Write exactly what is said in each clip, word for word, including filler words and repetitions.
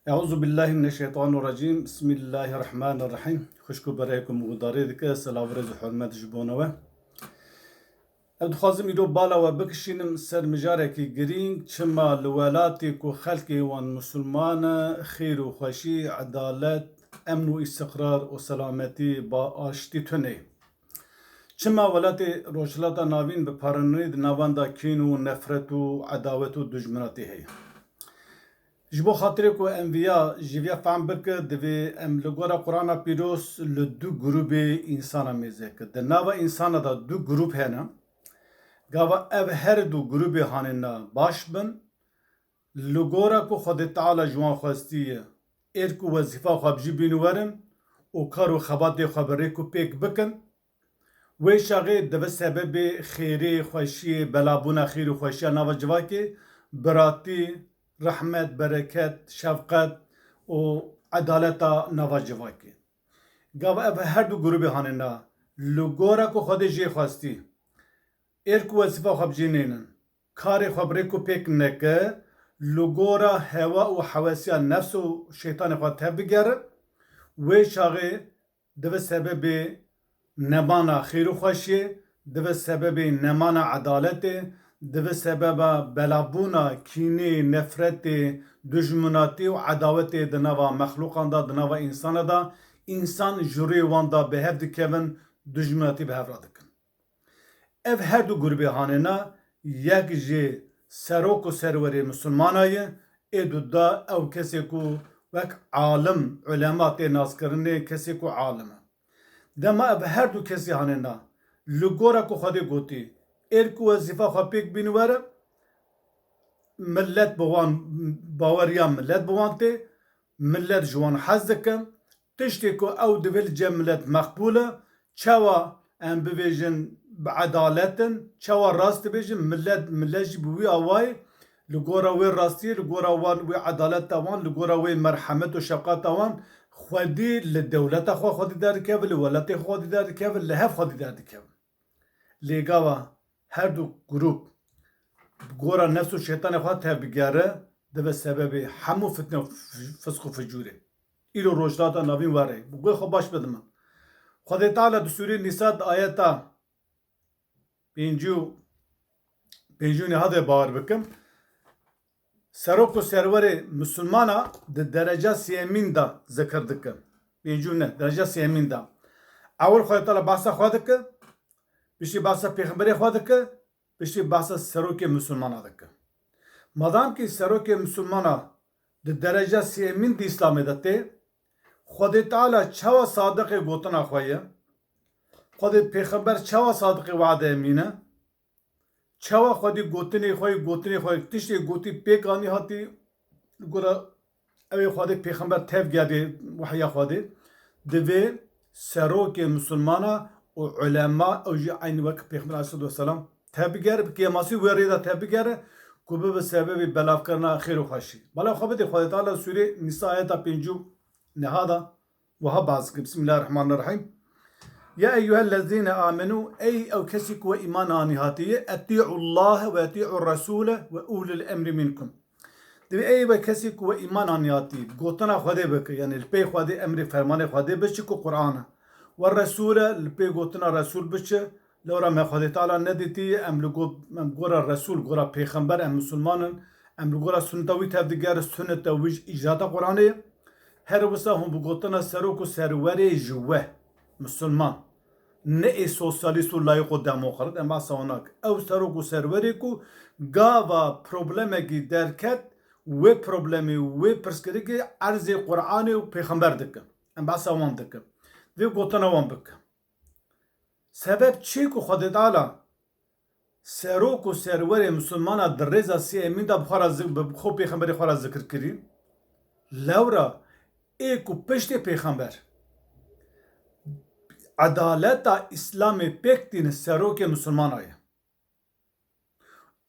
Euzu billahi mineşşeytanirracim. Bismillahirrahmanirrahim. Xwişk û birayê ku min guhdarî dike, silav, rêz û hurmet ji bo we. Ez dixwazim îro bala we bikişînim ser mijarekî girîng, çima li welatê ku xelkê wan misilman e, xêr û xweşî, edalet, emn û îstiqrar û selametî, ba aştî tune ye. Çima welatê Rojhilata Navîn bi paranî di navan de kîn û nefret û edawet û dijminatî heye? Ji bo xatirê ku em viya, ji viya fehm bike, divê em li gora Qur'ana Pîroz li du grûbê însana mêze ke. Di nava însana de du grûb hene. Gava ev her du grûbê hanê na baş bin, li gora ku Xwedê Teala ji wan xwestiye, êrk û wezîfa xwe bi cî bînin werin û kar û xebatê xwe bi rêk û pêk bikin, wê çaxê dibe sebebê xêrê, xweşiyê, belabûna xêr û xweşiya nava civakê, biratî, rehmet, bereket, şefqet û edaleta nava civakê. Gava ev her du grûbê hanê na, li gora ku Xwedê jê xwestî, êrk û wezîfa xwe bi cî nênin, karê xwe bi rêk û pêk neke, li gora hewa û hewesiya nefs û şeytanê xwe tev bigere, wê çaxê dibe sebebê nemana xêr û xweşiyê, dibe sebebê nemana edaletê, dibe sebeba belabûna kînê, nefretê, dijminatî û edawetê di nava mexlûqan de, di nava însana de, însan ji rûyê wan de bi hev dikevin, dijminatî bi hev re dikin. Ev her du grûbê hanê na, yek jê serok û serwerê misilmana ye, ê duda ew kesê ku wek alim, ulema tê naskirinê, kesê ku alim e. Dema ev her du kesê hanê na, li gora ku Xwedê gotî, êrk û wezîfa xwe pêk bîn were, millet bi wan, baweriya millet bi wan tê, millet ji wan hez dike, tiştê ku ew divê li cem millet meqbûl e, çawa em bibêjin bi edalet in, çawa rast dibêjin, millet, millet jî bi wî awayî li gora wê rastiyê, li gora wan wê edaleta wan, li gora wê merhemet û şefqata wan, xwedî li dewleta xwe xwedî derdikeve, li welatê xwe xwedî derdikeve, li hev xwedî derdikeve. Lê gava her du grûp bi gora nefs û şeytanê xwe tev bigere, dibe sebebê hemû fitne û f-, fisq û ficûrê. Îro Rojhilata Navîn were, bi guhê xwe baş bidin min. Xwedê Teala di Sûrê Nîsa di ayeta pêncî û, pêncî û nehê de bawer bikim. Serok û serwerê misilmana di dereca sêyemîn de zikir dike. Pêncî û neh, dereca sêyemîn de. Ewil Xwedê Teala behsa xwe dike, piştî behsa pêxemberê xwe dike, piştî behsa serokê misilmana dike. Madam ki serokê misilmana di dereca sêyemîn di Îslamê de tê, Xwedê Teala çawa sadiqê gotina xwe ye? Xwedê pêxember çawa sadiqê we'de emîn e? Çawa Xwedî gotinê xwe yê, gotinê xwe yê, tiştê gotî pêk anî hatî, li gora ew ê Xwedê pêxember tev gerdê wehya Xwedê, divê serokê misilmana û ulema ew jî eynî wek Pêxember aleyhisselatu vesselam tev bigere, bi kêmasî wê rê de tev bigere ku bibe sebebê belavkirina xêr û xweşî. Bala xwe bidê Xwedê Teala Sûrê Nîsa ayeta pêncî û neha de wiha behs dike. Bismillahirrahmanirrahîm. Ya eyyuhellezîne amenû, ey ew kesî ku we îman anî hatiye, etî'u Llahe ve etî'u Resûle ve ulil emrî minkum. Divê ey we kesî ku we îman anî hatî, gotina Xwedê bike, yanî li pey Xwedê, emrê fermanê Xwedê biçi ku Qur'an e. Ve Resûle, li pey gotina Resûl biçi, lewra me Xwedê Teala nedîtiye, em li go-, em gora Resûl, gora pêxember, em misilman in, em li gora sunneta wî tev digerin, sunneta wî ji îcraata Qur'anê ye. Her wisa hûn bi gotina serok û serwerê ji we, misilman, ne ê sosyalîst û layîq û demokrat, em behsa wan nakin. Ew serok û serwerê ku gava problemekî derket, wê problemê, wê pirsgirêkê erzê Qur'anê û pêxember dikin. Em behsa wan dikin. Vê gotina wan bikin. Sebeb çi ku Xwedê Teala serok û serwerê misilmana di rêza sêyemîn de bi xwe re zik-, bi xwe pêxemberê xwe re zikir kirî? Lewra ê ku piştê pêxember edaleta Îslamê pêk tîne serokê misilmana ye.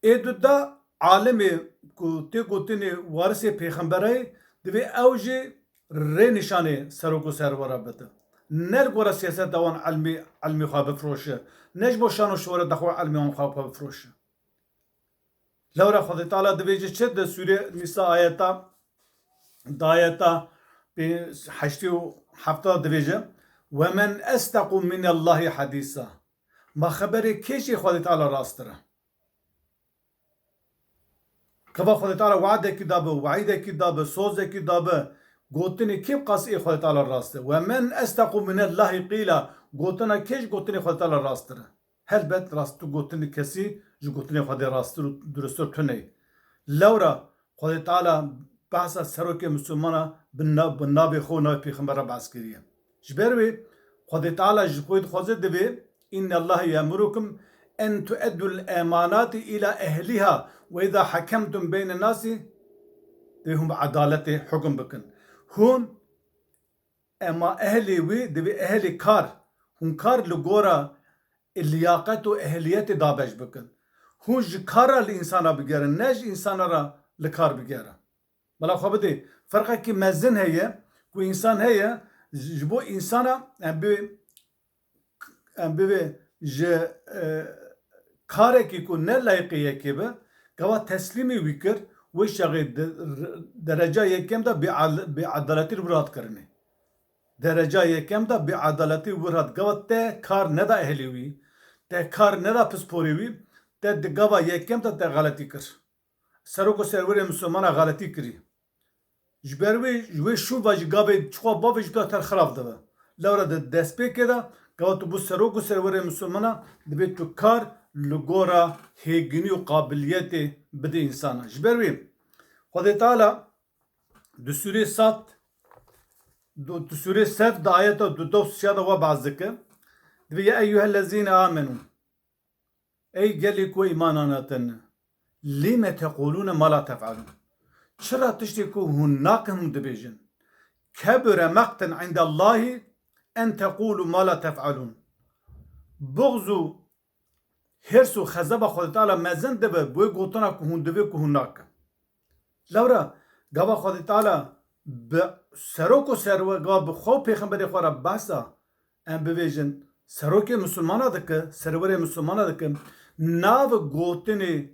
Ê duda alimê ku tê gotinê warisê pêxemberê, divê ew jî rê nîşanê serok û serwera bide. Ne li gora siyaseta wan elmî, elmî xwe bifroşe. Ne ji bo şan û şohreta xwe elmî wan xwe, xwe bifroşe. Lewra Xwedê Teala divêje çi di Sûrê Nîsa ayeta di ayeta pê-, heştê û hefta divêje, "Ve men esdequ minallahî hadîsa." Ma xeberê kê jî Xwedê Teala rasttir e? Gava Xwedê Teala we'dekî dabe, we'îdekî dabe, sozekî dabe, gotinê kê bi qasî ê Xwedê Teala rast e? "Ve men esdequ minallahî qîla." Gotina kê ji gotinê Xwedê Teala rasttir e? Helbet rast tu gotinê kesî ji gotinê Xwedê rasttir û durustir tune ye. Lewra Xwedê Teala behsa serokê Mislimana bi na-, bi navê xwe û navê Pêxembera behs kiriye. Ji ber wê Xwedê Teala ji xwe dixwaze divê, "Innallaha ye'murukum en tu'eddul emanati ila ehliha ve iza hakemtum beyne nasi," divê hûn bi edaletê hukum bikin. Hûn ema ehlê wî divê ehlê kar, hûn kar li gora liyaqet û ehliyetê dabeş bikin. Hûn ji kar re li însana bigerin, ne ji însana re li kar bigerin. Bela xwe bidê. Ferqekî mezin heye ku însan heye, ji bo însana em bê, em bivê ji, e, karekî ku ne layîqê yekê be, gava teslîmî wî kir, wê şexê de-, dereca yekem de bê al-, bê edaletî li wir hat kirinê. Dereca yekem de bê edaletî wir hat. Gava te kar neda ehlê wî, te kar neda pisporê wî, te di gava yekem de te xeletî kir. Serok û serwerê Mislimana xeletî kirî. Ji ber wê, ji wê şûva jî gavê çiqa bavê jî tu ter xirab dibe. Lewra di destpêkê de, gava tu bû serok û serwerê Mislimana, divê tu kar li gora hêginî û qabiliyetê bidê însana. Ji ber wê Xwedê Teala di sûrê Sad, du-, di sûrê Sef di ayeta du deh û sisiya de we behs dike. Divê, "Ya eyyuhellezîne amenû." Ey gelê ku îman anatin, "Lîme teqûlûne ma la tef'elûn." Çira tiştê ku hûn nakin hûn dibêjin? "Kebure meqten indallahî en teqûlû ma la tef'elûn." Buxz û hêrs û xezeba Xwedê Teala mezin dibe, bi wê gotina ku hûn divê ku hûn nakin. Lewra gava Xwedê Teala bi serok û serwer, gava bi xwe û pêxemberê xwe re behsa, em bivêjin, serokê Mislimana dike, serwerê Mislimana dike, nav gotinê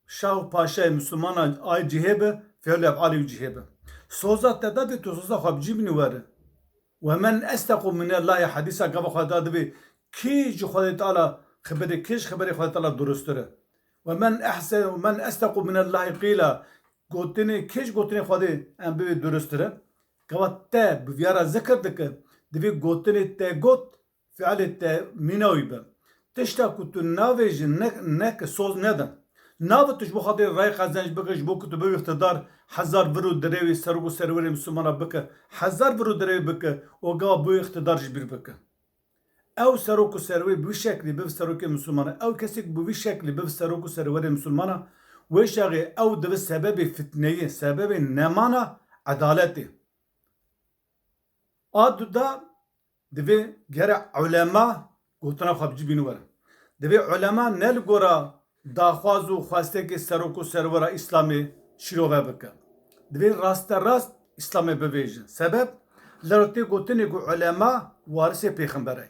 şah û paşayê Mislimana ay cihê be, fiil û efalê wî cihê be. Soza te da dê tu soza xwe bi cî bînî were. "Ve men esdequ minallahî hadîsa", gava Xwedê Teala divê, kî ji Xwedê Teala xeberê, kî ji xeberê Xwedê Teala durustir e? "Ve men ehse-, ve men esdequ minallahî qîla", gotinê, kî ji gotinê Xwedê em bivê durustir e? Gava te bi viya re zikir dike, divê gotinê te got, fiilê te mîna wî be. Tişta ku tu navêjin, ne, neke, soz nede. Nave tu ji bo xatirê rayê qezenc bike, ji bo ku tu bibî îqtidar, hezar vir û dirê wî serok û serwerê Mislimana bike, hezar vir û dirê wî bike, û gava bû îqtidar ji bîr bike. Ew serok û serwê bi wî şeklî biv serokê Mislimana, ew kesê ku bi wî şeklî biv serok û serwerê Mislimana, wê şexê ew divi sebebê fitneyê, sebebê nemana edaletê. A du da divê gere ulema gotina xwe bi cî bînî were. Divê ulema ne li gora daxwaz û xwestekê serok û serwera Îslamê şîrove bike. Divê raste rast Îslamê bivêje. Sebeb, lero tê gotinê ku ulema warisê pêxembere.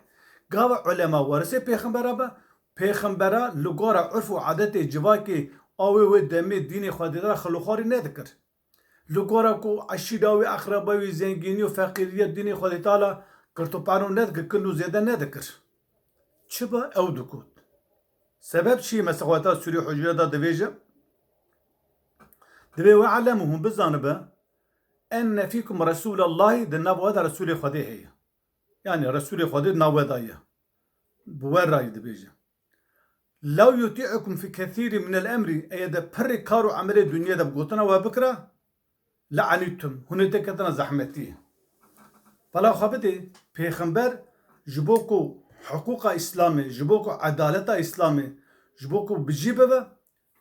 Gava ulema warisê pêxembera be, pêxembera li gora urf û adetê civakê a wê wê demê dînê Xwedê de xiloxwarî nedikir. Li gora ku eşîra wî, eqreba wî, zengînî û feqîriya dînê Xwedê Teala girtopano nedike, kin û zêde nedikir. Çi be ew digot? Sebeb çi? Mesela Xwedê Teala Sûrê Hucuret de divêje, divê "We'lemû", hûn bizanibe, "enne fîkum Resûlallahî", di nav we de Resûlê Xwedê heye. Yani Resûlê Xwedê di nav we de ye. Bi we rayî dibêje. "Lew yutî'ukum fî kesîrî minel emrî", eye de pirê kar û emelê dinyê de bi gotina we bikira, "le'anîtum", hûn ê têketina zehmetiyê. Bala xwe bidê, pêxember ji bo ku hiqûqa Îslamê, ji bo ku edaleta Îslamê, ji bo ku bi cî bibe,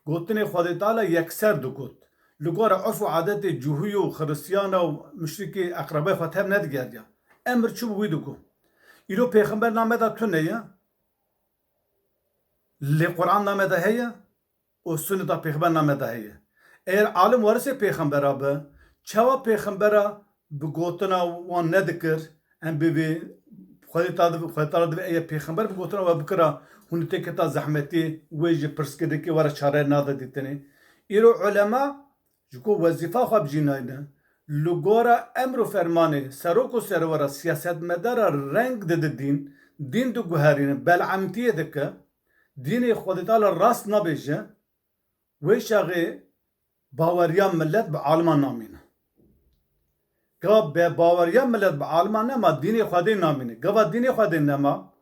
gotinê Xwedê Teala yekser digot. Li gora urf û adetê Cihûyê û Xiristiyana û muşrikê eqrebay xwe tev nedigeriya. Emir çi bû wî digot. Îro pêxember name de tune ye. Lê Quran name de heye û Sunneta Pêxember name de heye. Eger alim warisê pêxembera be, çawa pêxembera bi gotina wan nedikir, em bivê Xwedê Teala div-, Xwedê Teala divê eger pêxember bi gotina we bikira, hûn têketa zehmetî, wê ji pirsgirêkê we re çare nade dîtinê. Îro ulema ji ku wezîfa xwe bi cî nayne, li gora emr û fermanê serok û serwera siyasetmedara reng dide dîn, dîn diguherîne, belemtiyê dike, dînê Xwedê Teala rast nabêje, wê çaxê baweriya millet bi aliman namîne. Gava be baweriya millet bi aliman nema, dînê Xwedê namîne. Gava dînê Xwedê nema,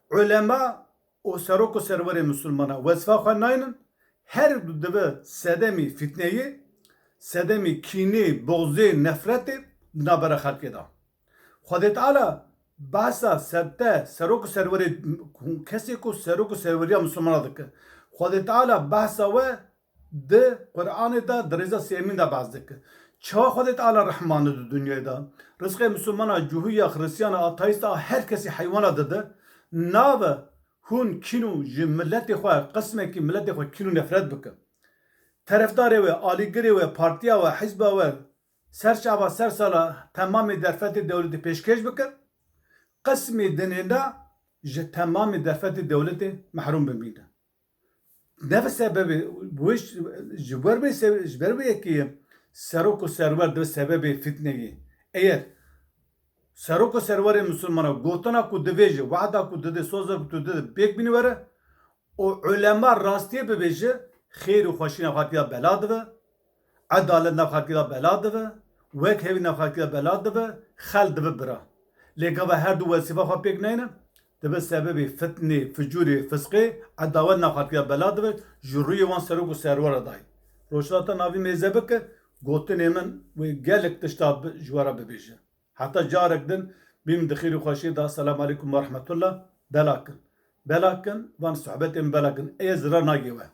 ulema û serok û serwerê misilmana wezîfa xwe naynin, her du dibe sedemî fitneyê, sedemî kînê, boxzê, nefretê di navbera xelkê de. Xwedê Teala behsa ser te, serok û serwerê, kesê ku serok û serweriya misilmana dike. Xwedê Teala behsa we di Qur'anê de, di rêza sêyemîn de behs dike. Çawa Xwedê Teala rehman e di dinyayê de? Rizqê misilmana, cuhûya, xiristiyana, ateîsta, her kesî heywana dide. Nabe hûn kîn û ji miletê xwe, qismekî miletê xwe kîn û nefret bike. Terefdarê we, alîgirê we, partiya we, hizba we, ser çava, ser sala temamê derfetê dewletê pêşkêş bike. Qismê dinê de ji temamê derfetê dewletê mehrûm bimîne. Ne bi sebebê, wê ji, ji ber vê se-, ji ber vê yekê ye serok û serwer dibe sebebê fitneyê. Eger serok û serwerê misilmana gotina ku divêje, wehda ku dide, soza ku tu dide, pêk bîne were û ulema rastiyê bibêje, xêr û xweşî nav xelkê de bela dibe, edalet nav xelkê de bela dibe, wek hevî nav xelkê de bela dibe, xel dibe bira. Lê gava her du wezîfa xwe pêk neyne, dibe sebebê fitnê, ficûrê, fisqê, edawet nav xelkê de bela dibe, ji rûyê wan serok û serwera dayî. Rojhilata Navîn mêze bike, gotinê min wê gelek tişta bi-, ji we re bibêje. Heta carek din bîm di xêr û xweşiyê de. Selamu aleykum ve rahmetullah. Bela kin. Bela kin, van sohbetê min bela kin. Ê zirar nagê we.